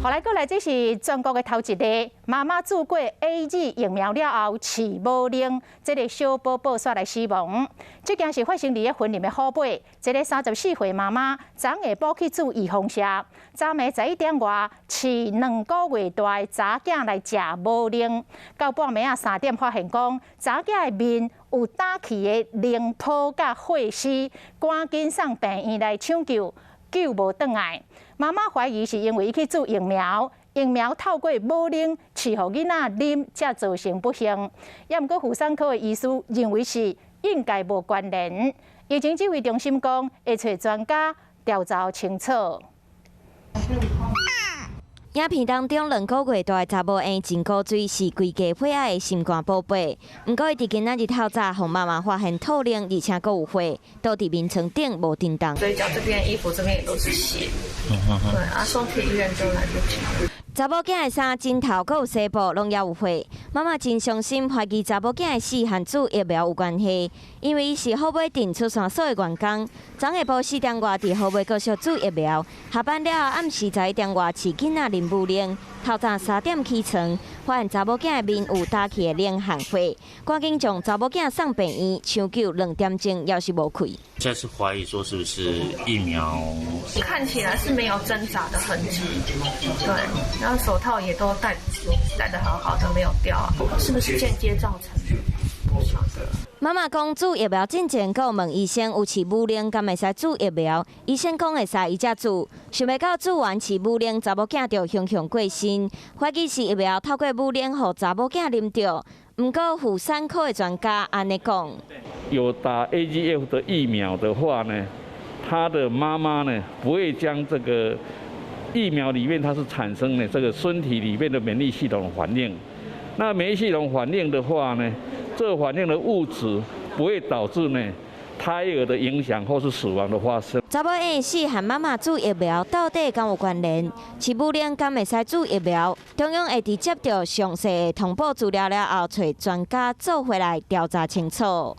好來，過來，這是全國的頭一例，媽媽注過 AZ 疫苗了後，飼母奶，這个小寶寶煞來死亡。這件事發生佇個雲林的虎尾，這个34歲媽媽昨下晡去注預防射，昨暝11點外飼2個月大的查囝來食母奶，到半暝仔3點發現講，查囝的面有打氣的奶泡佮血絲，趕緊送病院來搶救，救無轉來。媽媽懷疑是因為伊去注疫苗，疫苗透過母奶飼予囡仔啉，才造成不幸。也毋過婦產科的醫師認為是應該無關聯。疫情指揮中心講，會揣專家調查清楚。影片當中，2個月大的查某嬰真古錐，是規家血愛的心肝寶貝。毋過，伊佇今仔日透早，予媽媽發現吐奶，而且閣有血，倒佇眠床頂無振動。嘴角這邊、衣服這邊也都是血。對啊，送去醫院就來不及。查某囝的衫、枕頭、閣有紗布，攏猶有血。媽媽真傷心，懷疑查某囝的死和注疫苗有關係，因為伊是虎尾鎮出山所的員工。昨下晡4點外佇虎尾國小注疫苗，下班了後暗時11點外飼囡仔啉母奶，透早3點起床，發現查某囝的面有打氣的奶和血，趕緊將查某囝送病院搶救，2點鐘猶是無氣。現在是懷疑說是不是疫苗？看起來是沒有掙扎的痕跡，對，然後手套也都戴戴得好好的，沒有掉啊，是不是間接造成的？不曉得。媽媽講注疫苗進前，閣有問醫生有飼母奶，敢會使注疫苗？醫生講會使，伊才注。想袂到注完飼母奶，查某囝就雄雄過身，懷疑是疫苗透過母奶予查某囝啉著。毋過婦產科的專家按呢講：有打 AZF 的疫苗的話呢，他的媽媽呢不會將這個疫苗裡面它是產生的這個身體裡面的免疫系統反應。那免疫系統反應的話呢，這個反應的物質不會導致呢胎兒的影響或是死亡的發生。查某嬰死和媽媽注疫苗到底敢有關聯？飼母奶敢會使注疫苗？中央會佇接著詳細的通報資料了後，揣專家做伙來調查清楚。